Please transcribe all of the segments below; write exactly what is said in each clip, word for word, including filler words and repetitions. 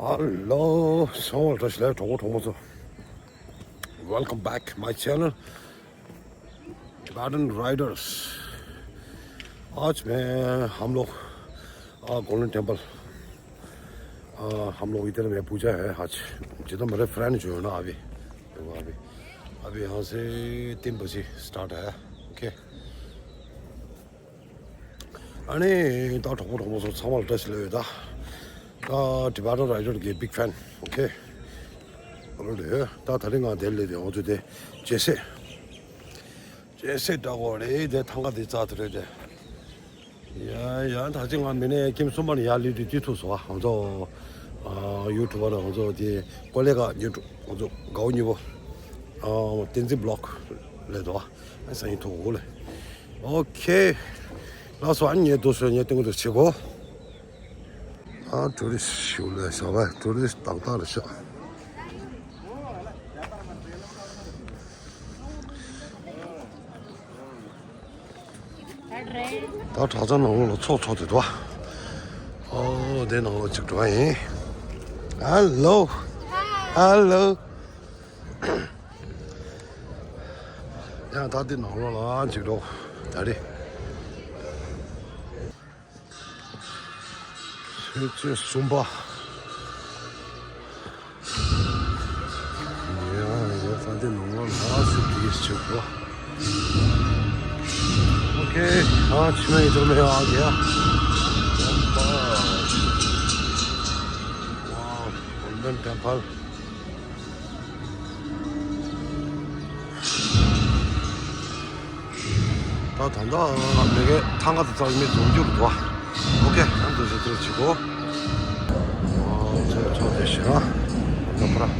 हेलो, ཚང་མ་ལ་བཀྲ་ཤིས་བདེ་ལེགས། གྲོགས་པོ་གྲོགས་མོ་ཚོ། Welcome back my channel, Tibetan Riders. आज मैं हम लोग, आ, गोल्डन टेम्पल, आ, हम लोग इधर में पूजा है आज। जितना मेरे फ्रेंड जो है ना, अभी देखो, अभी अभी यहाँ से तीन बजे स्टार्ट है। ओके। ཨ་ནི་ད་གྲོགས་པོ་གྲོགས་མོ་ཚོ་ཚང་མ་ལ་བཀྲ་ཤིས་བདེ་ལེགས། ད་ད་Tibetan Rider གི་big fan. ཨོ་ཁེ། ཨ་རོ་རེད། ད་ད་རིང་ང་དེ་ལས་དེ་ང་ཚོ་དེ་ཇེ་སེ། ཇེ་སེ་འདྲ་གོ་རེད། དེ་ཐང་ག་དེ་རྩ་དེ་རེད་དེ། ཡ་ཡ་ད་ཅི་ང་མི་ནས་ཁྱིམ་གསུམ་པ་ནས་ཡར་ལི་དུ་དུས་ཐུག་སོ། ང་ཚོ་ཡུ་ཊུབ་པ་ང་ཚོ་དེ་ཀོ་ལེ་ག་ཉུ་ང་ཚོ་དགའ་བོ་ཉུ་བོ། བསྟན་འཛིན་བི་ལོག་ལས་དོ། ཨ་ས་ཡིན་ཐུག་གོ་ལེ། ཨོ་ཁེ། ལགས་སོ། ཨ་ནི་ངས་དུ་སོ་ངས་སྟོན་གི་འདུག་བྱེད་གོ། ཨ་ཊུ་རི་སི་ཞུ་ལས་བྱ་བ་ཊུ་རི་སི་ཏག་ཏག་རེད་ཤག་ད་གྲྭ་ཚང་ནང་ལོགས་ལ་ཚོགས་ཚོགས་དེ་འདུག་ཨོ་དེ་ནང་ལོགས་ཅིག་འགྲོ་ཡ་ཡིན། ཧ་ལོ། ཧ་ལོ། ཡང་ད་དེ་ནང་ལོགས་ལ་ཅིག་འགྲོ། ད་རེད། ཚོས་ཚོས་གསུམ་པ། ཡང་ཡང་ད་དེ་ནང་ལོགས་ལ་སི་ཏི་ཡིས་ཅིག་འགྲོ། ཨོ་ཁེ། ཨ་ཕྱི་མ་ཡི་དོ་མེ་ཨ་གེ་ཨ། ཝའོ། གོལ་ཌན་ཊེམ་པལ། ད་ད་ལྟ་མེ་གེ་ཐང་ག་དུ་རྩ་བའི་མི་འཛོམས་རྒྱུར་འདུག་ཨོ་ཁེ། ཨ་འདུག་ཞེས་དེར་བྱེད་དགོ། ཨོ་ཚོ་ཚོ་དེ་ཤི་ན་ད་པ་ར།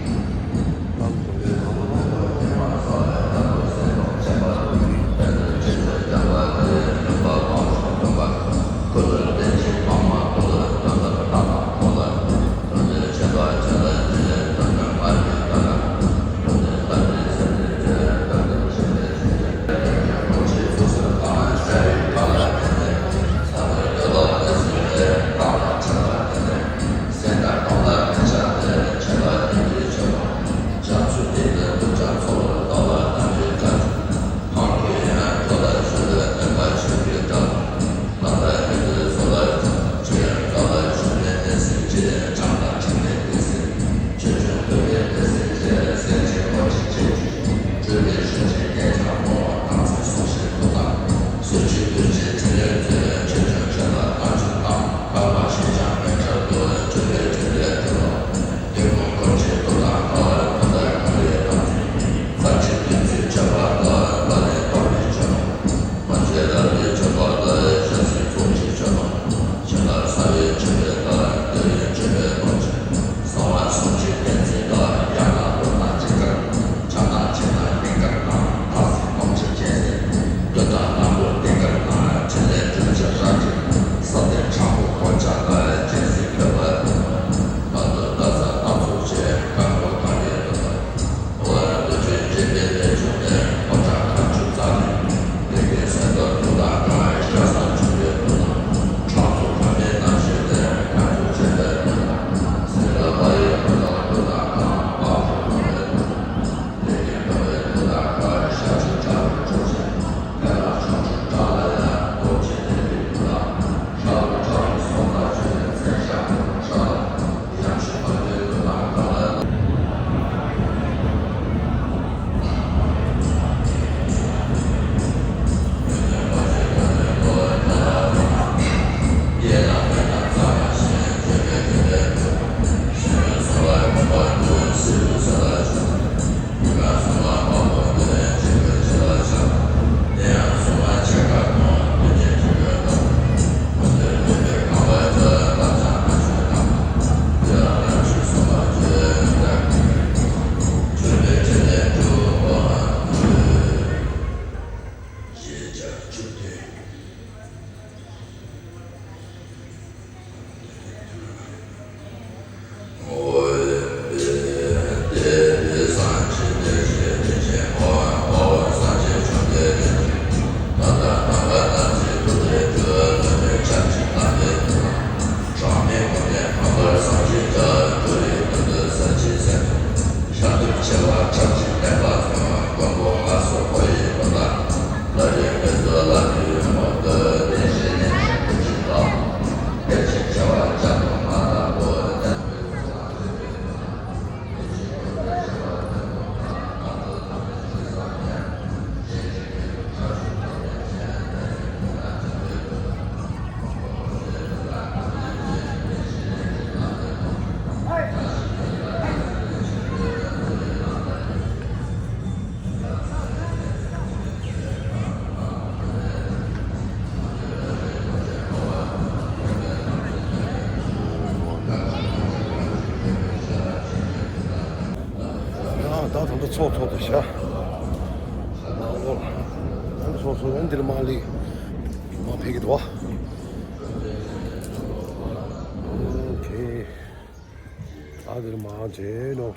ད་ལྟ་ཚོགས་ཚོགས་ཏེ་བཞག་ཨོ། ཚོགས་ཚོགས་ཡང་འདིར་མ་ལི་མ་ཕེབས་ཀྱི་འདུག་བ། ཨོ་ཁེ། ད་འདིར་མ་བྱས་ནོ།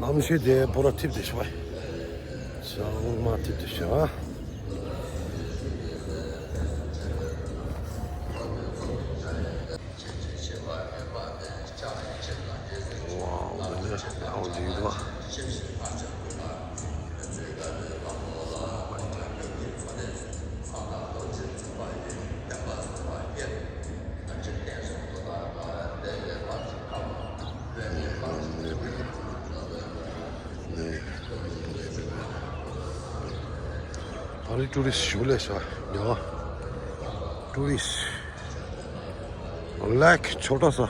གནམ་གཤིས་དེ་པོ་ར་ཐིབས་དེ་ཤོག་ཅང་མ་ཐིབས་དེ་ཤོག་ཝའོ། འདི་ནས་ཡང་འདི་འདུག་ཨ་རི་ཊུ་རི་སི་ཞུ་ལས་ཤ་ཉོ། ཊུ་རི་སི་ལེག་ཆོ་ཊ་ས།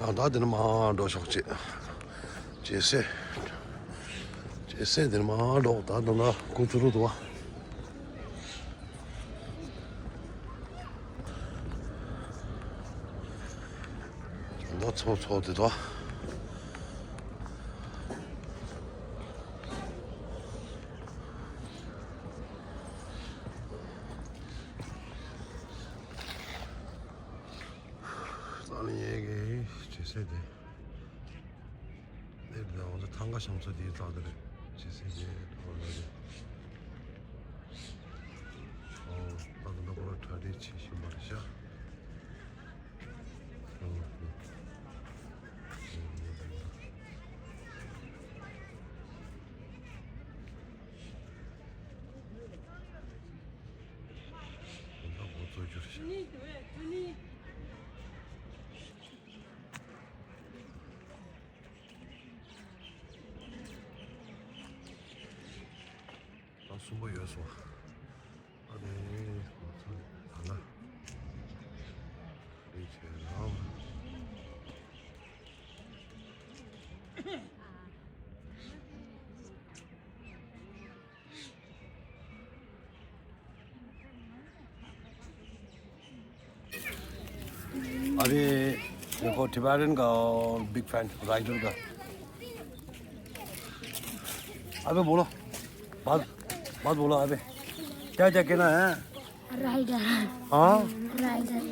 ཡང་ད་འདི་ནས་མར་འགྲོ་ཤོག་ཅེས། ཅེས་སེ། ཅེས་སེ་འདི་ནས་མར་འགྲོ། ད་ད་ད་ཁུ་ཚུར་རུ་འདུག་བ། ད་ཚོགས་ཚོགས་དེ་དོ། ས་ལ་ཡེ་གེ་ཇེ་སེ་དེ། དེ་ལ་འོ་ཚོ་ཐང་ག་ཤམ་ཚོ་དེའི་རྩ་དེ་རེད། ཇེ་སེ་དེ་འོ་ལ་རེད། ཨོ། ད་དུང་ད་ཁོ་ར་གྲ་སྒྲིག་བྱེད་བཞིན་པ་རེད་ཤག་ད་གསུམ་པོ་ཡོད་སོང་། ཨ་ནི་ང་ཚོ་ད་ལ་རེད་བྱས་ལ། अरे देखो टिबेटन का और बिग फैन राइडर का। अबे बोलो, बात बात बोलो अबे, क्या क्या कहना है? राइडर। हाँ। राइडर।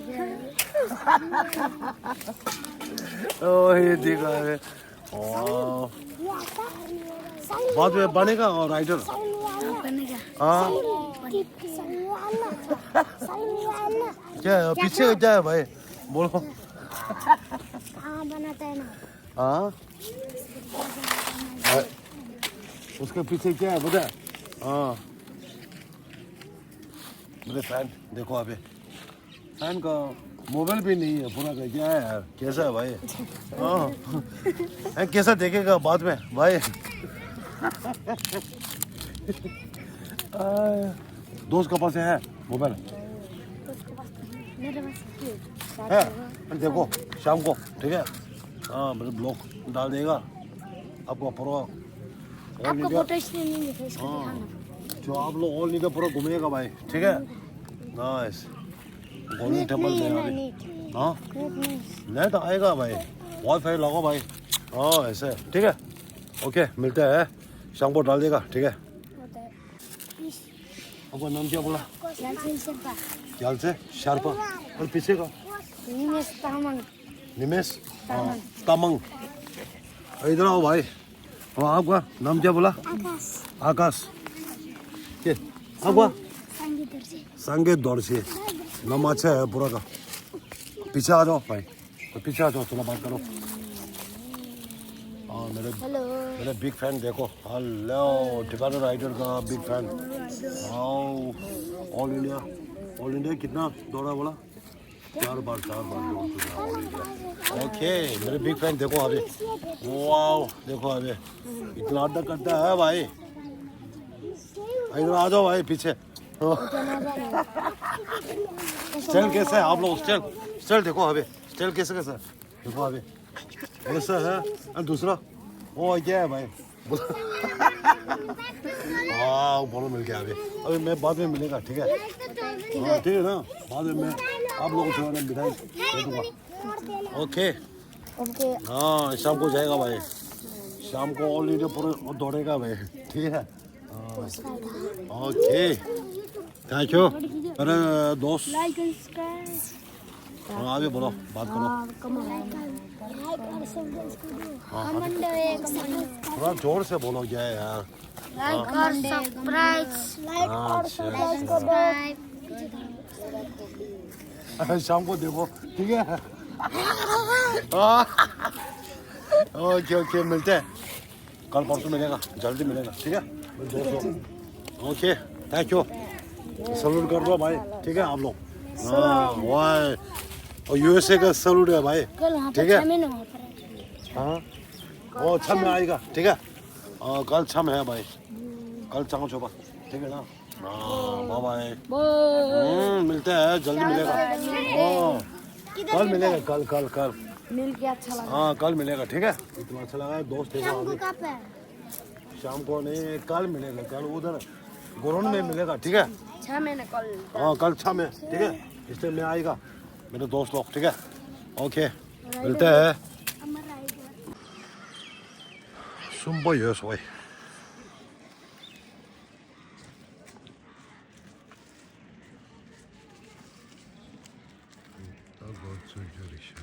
ओ ये देखो अबे। वाह। बाद में बनेगा और राइडर। बनेगा। हाँ। क्या है पीछे का, क्या है भाई? बोलो। हाँ, बनाते हैं ना। हाँ। उसके पीछे क्या है बता। हाँ। मेरे फैन देखो अभी। फैन का मोबाइल भी नहीं है पूरा का, क्या है यार, कैसा है भाई? हाँ। कैसा देखेगा बाद में भाई? दोस्त के पास है मोबाइल? है। देखो शाम को, ठीक है। हाँ, मतलब ब्लॉग डाल देगा। आपको पूरा ऑल इंडिया। जो आप लोग ऑल इंडिया पूरा घूमेगा भाई, ठीक है। नाइस। गोल्डन टेम्पल में अभी। हाँ। नेट आएगा भाई। वाईफाई लगाओ भाई। हाँ, ऐसे ठीक है। ओके, मिलते हैं। शाम को डाल देगा, ठीक है। आपका नाम क्या बोला? ग्याल्से शार्पा। ग्याल्से शार्पा। और पीछे का? निमेश तामाङ। निमेश? तामाङ। तामाङ। इधर आओ भाई। हाँ, आपका नाम क्या बोला? आकाश। आकाश। के? आपका? सांगे दर्जे। सांगे दर्जे। नाम अच्छा है पूरा का। पीछे आ जाओ भाई। तो पीछे आ जाओ, थोड़ा बात करो। हाँ, मेरे हेलो। मेरे बिग फैन देखो। हेलो, टिबेटन राइडर का बिग फैन। आओ। ऑल इंडिया, ऑल इंडिया कितना दौड़ा बोला? चार बार, चार बार जोड़ चुका है already। ओके, मेरे बिग फैन। देखो अभी, वाओ, देखो अभी, इतना अड्डा करता है भाई। इधर आ जाओ भाई पीछे। स्टाइल कैसा है आप लोग? स्टाइल, स्टाइल देखो अभी, स्टाइल कैसे, कैसा है? देखो अभी, ऐसा है। और दूसरा, वो क्या है भाई? वाह, बोलो मिल गया अभी। अभी मैं बाद में मिलेगा, ठीक है? हाँ, ठीक है ना? बाद में मैं आप लोगों को जो है ना मिठाई दे दूंगा। ओके। ओके। हाँ, शाम को जाएगा भाई। शाम को ऑल इंडिया पूरा दौड़ेगा भाई, ठीक है? हाँ। ओके। Thank you. अरे दोस्त। Like and subscribe. हाँ, अभी बोलो, बात करो। हाँ, कमेंट। लाइक और सब्सक्राइब करो। हाँ, हाँ। कमेंट है, कमेंट। थोड़ा जोर से बोलो, क्या है यार? लाइक और सब्सक्राइब। लाइक हाँ, और अच्छा, सब्सक्राइब अच्छा। करो। शाम को देखो, ठीक है? हाँ। ओके, ओके, मिलते हैं। कल परसों मिलेगा, जल्दी मिलेगा, ठीक है? Okay, thank you. सैल्यूट कर दो भाई, ठीक है आप लोग। हाँ, वाह। और यूएसए का सैल्यूट है भाई, कल वहाँ पे ठीक है? छह महीने वहाँ पर है। हाँ। ओ, छह में आएगा, ठीक है? हाँ, कल छह में है भाई। कल चांग चोपा, ठीक है ना? हाँ, बाय बाय। बाय। हम्म, मिलते हैं, जल्दी मिलेगा। हाँ, कल मिलेगा, कल, कल, कल। मिल के अच्छा लगा। हाँ, कल मिलेगा, ठीक है? इतना अच्छा लगा है, दोस्त है शाम को अभी। कब है? शाम को नहीं, कल मिलेगा, कल उधर ग्राउंड में मिलेगा, ठीक है? छह में ना कल। हाँ, कल छह में, ठीक है? इसलिए मैं आएगा, मेरे दोस्त लोग, ठीक है? ओके, मिलते हैं। གསུམ་པ་ཡོད་སོང་བས། ད་སྒོ་ཚུགས་རྒྱུ་རེད་ཤག་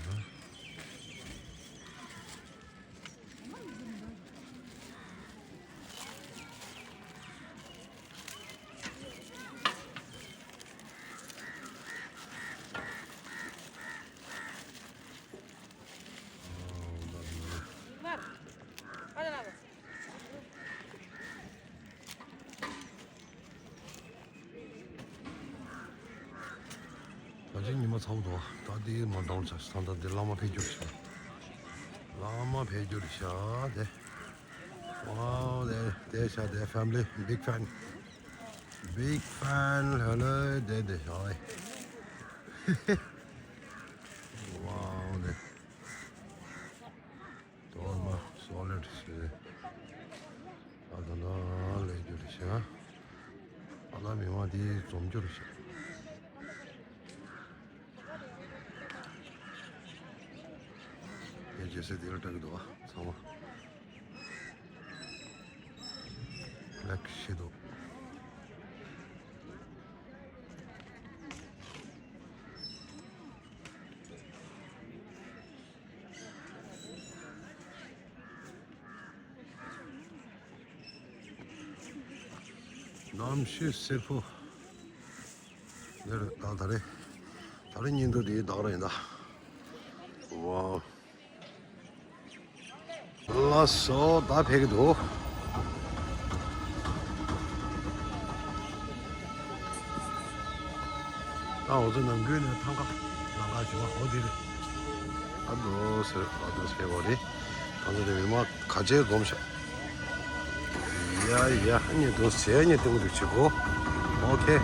ད་ཅིག་ཉི་མ་ཚ་པོ་འདུག་ད་འདི་མ་འདང་ཆགས་ད་ད་འདི་བླ་མ་ཕེབས་རྒྱུ་རེད་ཤག་བླ་མ་ཕེབས་རྒྱུ་རེད་ཤག་དེ། Wow, there, there's uh, their family, big fan. Big fan, hello, there, there, hi. Wow, there. Dorma, solid, uh, I don't know, later, uh, I don't know, the Zomjur. དེ་རྗེས་སུ་དེ་ལ་སྤྲད་ཀྱི་འདུག་ཨ། ཚང་མ་Black Shadow། གནམ་གཤིས་སེར་པོ། འདིར་ད་ད་རེས་ད་རེས་ཉིན་དུ་དེའི་བདག་རེད་ད། ཝའོ། ལགས་སོ་ད་ཕེབས་ཀྱི་འདུག་ད་འོ་ཚོ་ནམ་རྒྱུན་ནས་ཐང་ཀ་ལང་ཀ་བྱུང་བ་འོ་དེ་རེད། ཨ་དོ་ཟེར་ཨ་དོ་ཟེར་བ་རེད། ད་ཚོ་དེ་མི་མང་ག་ཚད་འཛོམས་ཤག་ཡ་ཡ་ཨ་ནི་དོ་ཟེར་ཨ་ནི་ཏུང་ཏུ་བྱེད་གོ་ཨོ་ཁེ།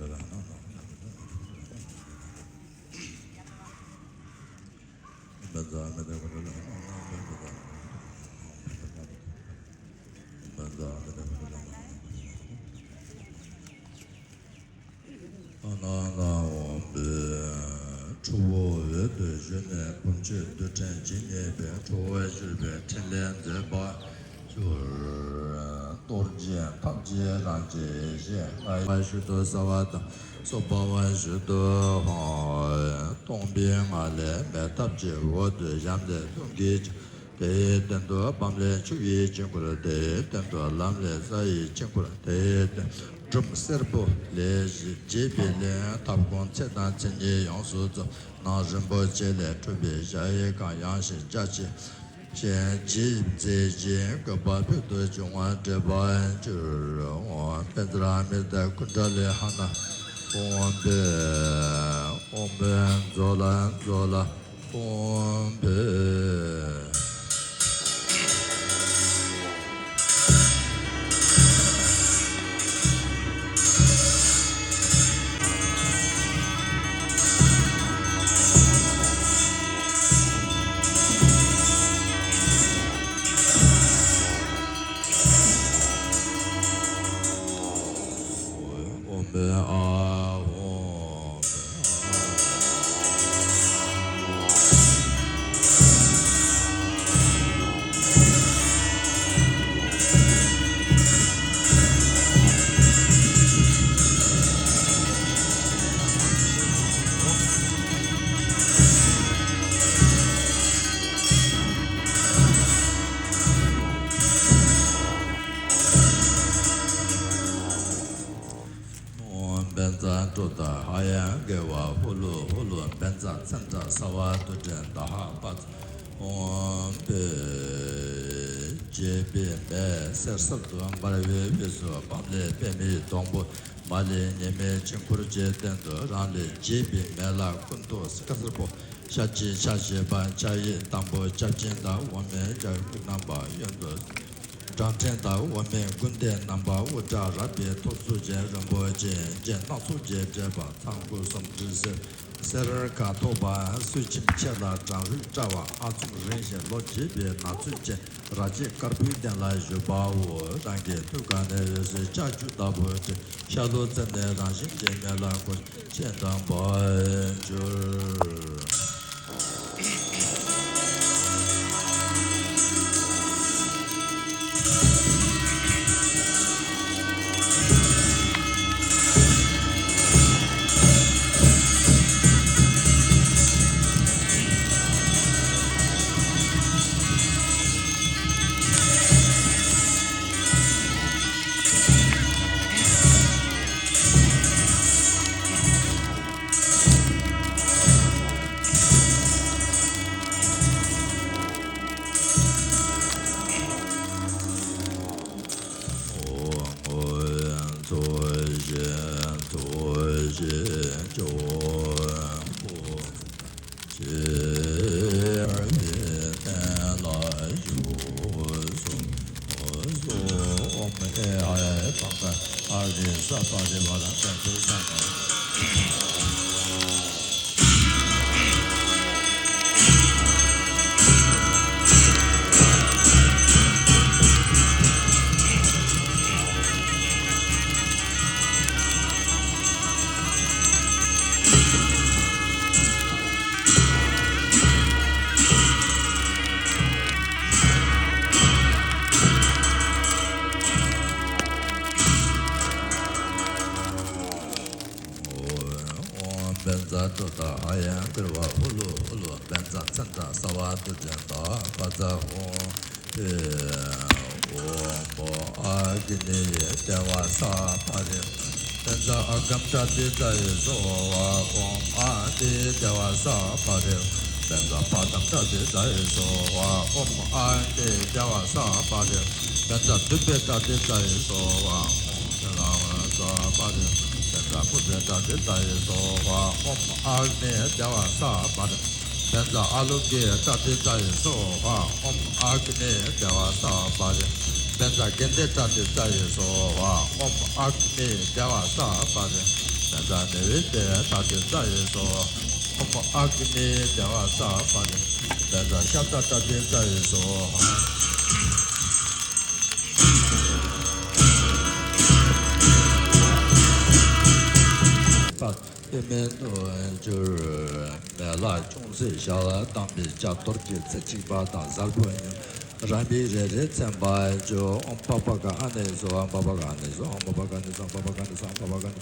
ཨ་ན་ན་འོག་མིན་ཁྲོ་བོ་འོད་དུ་ཞུ་ནས་བུམ་ཆུ་རྡུལ་ཕྲན་ཇི་སྙེད་པའི་ཁྲོ་བོར་གྱུར་པའི་ཕྲིན་ལས་མཛད་པར་གྱུར། གཏོར་སྦྱིན་ཐབས་ཀྱི་རང་བཞིན་ཞེས་ང་ཡི་ཞུ་དུ་ཟ་བ་དང་སོགས་པ་བ་ཞུ་དུ་ཧོ། སྟོང་པའི་ངང་ལས་མེ་ཐབ་ཀྱི་འོག་ཏུ་བཞག་སྟེ་སྟོང་གི་དེའི་སྟེང་དུ་བམ་ལས་ཆུ་ཡི་དཀྱིལ་འཁོར། དེའི་སྟེང་དུ་ལམ་ལས་ས་ཡི་དཀྱིལ་འཁོར། དེའི་སྟེང་དུ་སྒྲོམ་སེར་པོ་ལས་བཞེངས་པའི་ལྷའི་ཐབ་ཁུང་ཚད་དང་མཚན་ཉིད་ཡོངས་སུ་རྫོགས་པ་རྣམས་རིན་པོ་ཆེ་ལས་གྲུབ་པའི་གཞལ་ཡས་ཁང་ཡངས་ཤིང་རྒྱ་ཆེ་ཞིང་རྗེས་མཛད་ཅིང་བཀོད་པ་ཕུལ་དུ་བྱུང་བ་འགྲེལ་པར་འགྱུར། ཨོཾ་བཛྲ་མི་ཏྲ་ཀུཎྜ་ལི་ཧ་ན་ཨོཾ་བྷེ། ཨོཾ་བཛྲ་ལ་བཛྲ་ལ་ཨོཾ་བྷེ། ཨོཾ་བྷེ་ཨཱཿཧཱུྃ། ཨོཾ་བཛྲ་ཀྲོ་དྷ་ཧ་ཡ་གེ་ཝ་ཧུ་ལུ་ཧུ་ལུ། བཛྲ་ཙནྡྲ་སརྦ་དུད་འགྲོ་ད་ཧ་པ་ཙ། ཨོཾ་བྷེ། བརྒྱད་པའི་མེ་སེར་སེར་དུ་འབར་བའི་དབུས་སུ་བམ་ལས་པདྨའི་སྡོང་པོ། མ་ལས་ཉི་མའི་དཀྱིལ་འཁོར་གྱི་སྟེང་དུ་རང་ལས་བརྒྱད་པའི་མེ་ལྷ་ཀུན་ཏུ་དཀར་སེར་པོ། ཤར་གྱི་ཕྱག་བཞི་པ་ཕྱག་གཡས་དང་པོ་སྐྱབས་སྦྱིན་དང་འོག་མིན་རྒྱ་གར་གྱི་རྣམ་པ་གཡོན་དུ། བྲམ་ཕྲེང་དང་འོག་མིན་ཀུན་ལྡན་རྣམ་པ། དབུ་སྐྲ་རལ་པའི་ཐོར་ཚུགས་ཅན། རིན་པོ་ཆེའི་རྒྱན་སྣ་ཚོགས་ཀྱིས་སྤྲས་པ། ཚང་སྐུ་གསུམ་དྲི་ཟེར་སེར་ཁ་ཐོགས་པ། ཚུལ་ཁྲིམས་ཆེ་ལ་བྲག་རི་བཀྲ་བ། ཨ་ཚོམ་རིང་ཞིང་ལོ་རྒས་པའི་ན་ཚོད་ཅན། རལ་གྲི་དཀར་པོའི་གདན་ལ་བཞུགས་པའོ། རང་གི་ཐུགས་ཀ་ནས་འོད་ཟེར་ལྕགས་ཀྱུ་ལྟ་བུ་འཕྲོས། ཤར་ལྷོ་ཙམ་ནས་རང་བཞིན་གྱིས་མེ་ལྷ་འཁོར་ཆེན་དང་འབར་གྱུར། ཨོཾ་ཨོཾ་ཚོགས་ཞིང་ཚོགས་ཞིང་ཇོ་བོ་ཆེ་བའི་གདན་ལ་བཞུགས་སོ། ཨོཾ་ཨེ་ཧ་ཡ་བྷ་ག་ཨ་རི་ས་པ་རི་བ་ར་ཏན་ཏན་ས་ན། ཨོཾ་བཛྲ་ཀྲོ་དྷ་ཧ་ཡ་གེ་ཝ་ཧུ་ལུ་ཧུ་ལུ། བཛྲ་ཙནྡྲ་སརྦ་དུད་འགྲོ་ད་ཧ་པ་ཙ། ཨོཾ་ཨོཾ་ཨཱ་གི་ནི་ཡེ་དེ་ཝ་ས་པ་རི། བཛྲ་ཨ་གམ་པྲ་ཏི་ཙ་ཡེ་སྭཱ་ཧཱ། ཨོཾ་ཨཱ་ཏི་ཡེ་དེ་ཝ་ས་པ་རི། བཛྲ་པ་དམ་པྲ་ཏི་ཙ་ཡེ་སྭཱ་ཧཱ། ཨོཾ་ཨཱ་ཏི་ཡེ་དེ་ཝ་ས་པ་རི། བཛྲ་དུ་པེ་ཏྲ་ཏི་ཙ་ཡེ་སྭཱ་ཧཱ། ཨོཾ་དེ་ཝ་ས་པ་རི། བཛྲ་པུ་པེ་ཏྲ་ཏི་ཙ་ཡེ་སྭཱ་ཧཱ། ཨོཾ་ཨཱ་གི་ནི་ཡེ་དེ་ཝ་ས་པ་རི། བཛྲ་ཨ་ལོ་ཀེ་ཏྲ་ཏི་ཙ་ཡེ་སྭཱ་ཧཱ། ཨོཾ་ཨཱ་གི་ནི་ཡེ་དེ་ཝ་ས་པ་རི། བཛྲ་གྷནྡྷེ་ཏྲ་ཏི་ཙ་ཡེ་སྭཱ་ཧཱ། ཨོཾ་ཨཱ་གི་ནི་ཡེ་དེ་ཝ་ས་པ་རི། བཛྲ་ནེ་ཝི་དེ་ཏྲ་ཏི་ཙ་ཡེ་སྭཱ་ཧཱ། ཨོཾ་ཨཱ་གི་ནི་ཡེ་དེ་ཝ་ས་པ་རི། བཛྲ་ཤབྡ་ཏྲ་ཏི་ཙ་ཡེ་སྭཱ་ཧཱ། པདྨའི་རྣམ་འཕྲུལ་མེ་ལྷ་ཅུང་ཟད་ཞལ་གདངས་པའི་ལྕགས་གཏོར་གྱི་རྩེ་གཅིག་པ་དང་གཟར་པོ་གཉིས་རང་བཞིན་རེ་རེ་མཚན་པར་བརྗོད། ཨོཾ་པ་པ་ག་ཧ་ནི་སྭཱ་ཧཱ། པ་པ་ག་ཧ་ནི་སྭཱ་ཧཱ། ཨོཾ་པ་པ་ག་ཧ་ནི་སྭཱ་ཧཱ། པ་པ་ག་ཧ་ནི་སྭཱ་ཧཱ། པ་པ་ག་ཧ་ནི།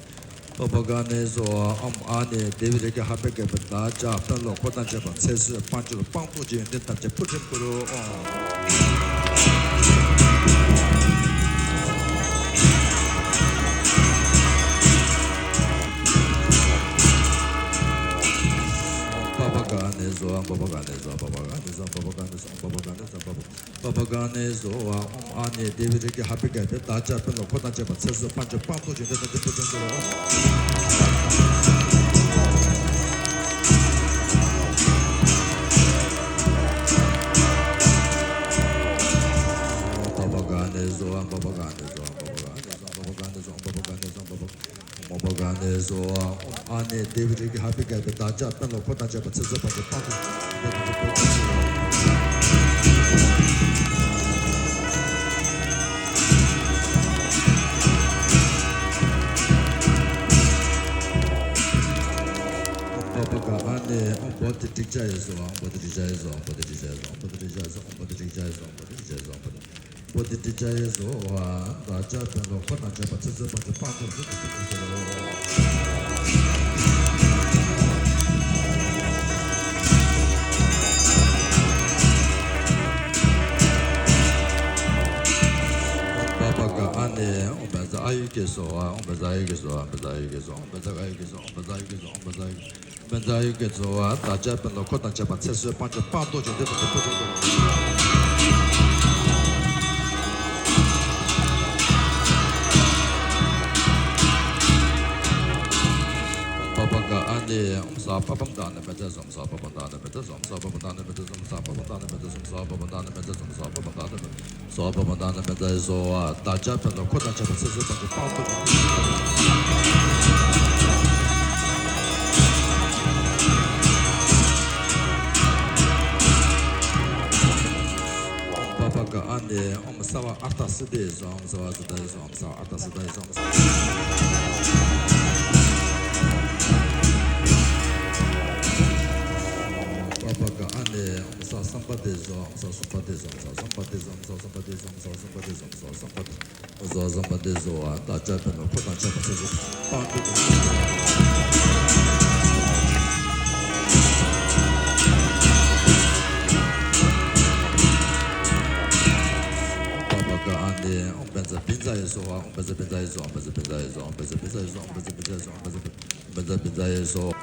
པ་པ་ག་ནེ་སྭཱ་ཧཱ། ཨོཾ་ཨ་ནི་དེ་བི་རེ་ཀེ་ཧ་པེ་ཀེ་པེ་བདག་ཅག་དཔོན་སློབ་འཁོར་དང་བཅས་པ་ཚེ་བསོད་དཔལ་འབྱོར་དཔང་པོ་ཅན་ཡོན་ཏན་ཐམས་ཅད་སྤུ་འདྲེན་ཀུ་རུ་ཨོཾ། པ་པ་ག་ནེ་སྭཱ་ཧཱ། པ་པ་ག་ནེ་སྭཱ་ཧཱ། པ་པ་ག་ནེ་སྭཱ་ཧཱ། པ་པ་ག་ནེ་སྭཱ་ཧཱ། པ་པ་ག་ནེ་སྭཱ་ཧཱ། པ་པ་ག་ནེ་སྭཱ་ཧཱ། ཨོཾ་ཨ་ནི་དེ་བི་རེ་ཀེ་ཧ་པེ་ཀེ་པེ་བདག་ཅག་དཔོན་སློབ་འཁོར་དང་བཅས་པ་ཚེ་བསོད་དཔལ་འབྱོར་དཔང་པོ་ཅན་ཡོན་ཏན་ཐམས་ཅད་སྤུ་འདྲེན་ཀུ་རུ་ཨོཾ། པ་པ་ག་ནེ་སྭཱ་ཧཱ། པ་པ་ག་ནེ་སྭཱ་ཧཱ། པ་པ་ག་ནེ་སྭཱ་ཧཱ། པ་པ་ག་ནེ་སྭཱ་ཧཱ། པ་པ་ག་ནེ་སྭཱ་ཧཱ། པ་པ་ག་ནེ་སྭཱ་ཧཱ། ཨོཾ་ཨ་ནི་དེ་བི་རེ་ཀེ་ཧ་པེ་ཀེ་པེ་བདག་ཅག་དཔོན་སློབ་འཁོར་དང་བཅས་པ་ཚེ་བསོད་དཔལ་འབྱོར་དཔང་པོ་ཅན་ཡོན་ཏན་ཐམས་ཅད་སྤུ་འདྲེན་ཀུ་རུ་ཨོཾ། པ་པ་ག་ཨ་ནི་ཨོཾ་བོ་དྷི་ཊིཀ་ཙ་ཡེ་སྭཱ་ཧཱ། ཨོཾ་བོ་དྷི་ཊིཀ་ཙ་ཡེ་སྭཱ་ཧཱ། ཨོཾ་བོ་དྷི་ཊིཀ་ཙ་ཡེ་སྭཱ་ཧཱ། ཨོཾ་བོ་དྷི་ཊིཀ་ཙ་ཡེ་སྭཱ་ཧཱ། ཨོཾ་བོ་དྷི་ཊིཀ་ཙ་ཡེ་སྭཱ་ཧཱ། ཨོཾ་བོ་དྷི་ཊིཀ་ཙ་ཡེ་སྭཱ་ཧཱ། ཨོཾ་བོ་དྷི་ཊིཀ་ཙ་ཡེ་སྭཱ་ཧཱ། ཨོཾ་བོ་དྷི་ཊིཀ་ཙ་ཡེ་སྭཱ་ཧཱ། བོ་དྷི་ཊིཀ་ཙ་ཡེ་སྭཱ་ཧཱ། བདག་ཅག་དཔོན་སློབ་འཁོར་དང་བཅས་པ་ཚེ་བསོད་དཔལ་འབྱོར་དཔང་པོ་ཅན་ཡོན་ཏན་ཐམས་ཅད་སྤུ་འདྲེན་ཀུ་རུ་ཨོཾ། པ་པ་ག་ཨ་ནི་ཨོཾ་བཛྲ་ཨ་ཡུར་གེ་སྭཱ་ཧཱ། ཨོཾ་བཛྲ་ཨ་ཡུར་གེ་སྭཱ་ཧཱ། བཛྲ་ཨ་ཡུར་གེ་སྭཱ་ཧཱ། བཛྲ་ཨ་ཡུར་གེ་སྭཱ་ཧཱ། བཛྲ་ཨ་ཡུར་གེ་སྭཱ་ཧཱ། བཛྲ་ཨ་ཡུར་གེ་སྭཱ་ཧཱ། བཛྲ་ཨ་ཡུར་གེ་སྭཱ་ཧཱ། བདག་ཅག་དཔོན་སློབ་འཁོར་དང་བཅས་པ་ཚེ་བསོད་དཔལ་འབྱོར་དཔང་པོ་ཅན་ཡོན་ཏན་ཐམས་ཅད་སྤུ་འདྲེན་ཀུ་རུ་ཨོཾ། པ་པ་ག་ཨ་ནི་ཨོཾ་སྭ་པ་པཾ་དྷ་ན་མི་ཛ་སྭཱ་ཧཱ། ཨོཾ་སྭ་པ་པཾ་དྷ་ན་མི་ཛ་སྭཱ་ཧཱ། ཨོཾ་སྭ་པ་པཾ་དྷ་ན་མི་ཛ་སྭཱ་ཧཱ། ཨོཾ་སྭ་པ་པཾ་དྷ་ན་མི་ཛ་སྭཱ་ཧཱ། ཨོཾ་སྭ་པ་པཾ་དྷ་ན་མི་ཛ་སྭཱ་ཧཱ། ཨོཾ་སྭ་པ་པཾ་དྷ་ན་མི་ཛ་སྭཱ་ཧཱ། ཨོཾ་སྭ་པ་པཾ་དྷ་ན་མི་ཛ་སྭཱ་ཧཱ། བདག་ཅག་དཔོན་སློབ་འཁོར་དང་བཅས་པ་ཚེ་བསོད་དཔལ་འབྱོར་དཔང་པོ་ཅན་ཡོན་ཏན་ཐམས་ཅད་སྤུ་འདྲེན་ཀུ་རུ་ཨོཾ། པ་པ་ག་ཨ་ནི་ཨོཾ་སརྦ་ཨརྠ་སིདྡྷི་ཡེ་སྭཱ་ཧཱ། ཨོཾ་སརྦ་སིདྡྷ་ཡེ་སྭཱ་ཧཱ། ཨོཾ་སརྦ་ཨརྠ་སིདྡྷ་ཡེ་སྭཱ་ཧཱ། པ་པ་ག་ཨ་ནི་ཨོཾ་སརྦ་སཾ་པ་དྷི་ཡེ་སྭཱ་ཧཱ། ཨོཾ་སརྦ་སཾ་པ་དྷི་ཡེ་སྭཱ་ཧཱ། ཨོཾ་སརྦ་སཾ་པ་དྷི་ཡེ་སྭཱ་ཧཱ། ཨོཾ་སརྦ་སཾ་པ་དྷི་ཡེ་སྭཱ་ཧཱ། ཨོཾ་སརྦ་སཾ་པ་དྷི་ཡེ་སྭཱ་ཧཱ། ཨོཾ་སརྦ་སཾ་པ་དྷི་ཡེ་སྭཱ་ཧཱ། བདག་ཅག་དཔོན་སློབ་འཁོར་དང་བཅས་པ་ཚེ་བསོད་དཔལ་འབྱོར་དཔང་པོ་ཅན་ཡོན་ཏན་ཐམས་ཅད་སྤུ་འདྲེན་ཀུ་རུ་ཨོཾ། པ་པ་ག་ཨ་ནི་ཨོཾ་བཛྲ་བྷྱཱ་ཛ་ཡེ་སྭཱ་ཧཱ། ཨོཾ་བཛྲ་བྷྱཱ་ཛ་ཡེ་སྭཱ་ཧཱ། ཨོཾ་བཛྲ་བྷྱཱ་ཛ་ཡེ་སྭཱ་ཧཱ། ཨོཾ་བཛྲ་བྷྱཱ་ཛ་ཡེ་སྭཱ་ཧཱ། བཛྲ་བྷྱཱ་ཛ་ཡེ་སྭཱ་ཧཱ། བཛྲ་བྷྱཱ་ཛ་ཡེ་སྭཱ་ཧཱ།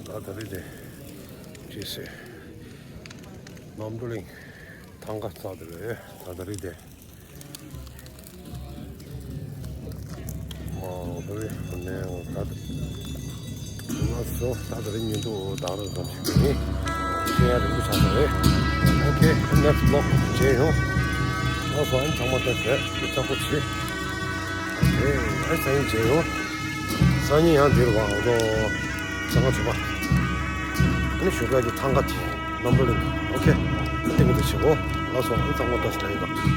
ད་ད་རེས་དེ་ཅི་ཟེར། གནམ་གྲུ་གླིང་ཐང་ག་རྩ་དེ་རེད། ད་ད་རེས་དེ། ཨོ་ཧོ་རེ་ཧོ་ནེ་ད་ད་ང་ཚོ་ད་ད་རེས་ཉིན་དུ་ད་རུང་ཙམ་ཞིག་ཡིན། ཤེས་ཡ་རིང་པོ་ཆགས་ས་རེད། Okay, next vlog མཇལ་ཡོང་། ང་ཚོ་ཨ་ནི་ཚང་མ་ད་བྲེལ་ཚ་པོ་བྱེད། Okay, ཨ་ནི་སང་ཉིན་མཇལ་ཡོང་། སང་ཉིན་ཡང་འདིར་བ་ཨོ་ཏོ་ཚང་མ་ཚོ་པ། ཨ་ནི་ཞོགས་ཀ་གི་ཐང་ག་དེ་གནམ་གྲུ་གླིང་། Okay, ཨ་ནི་དེ་གི་དེ་བྱེད་གོ། ལགས་སོ། ཨ་ནི་ཚང་མ་བཀྲ་ཤིས་བདེ་ལེགས།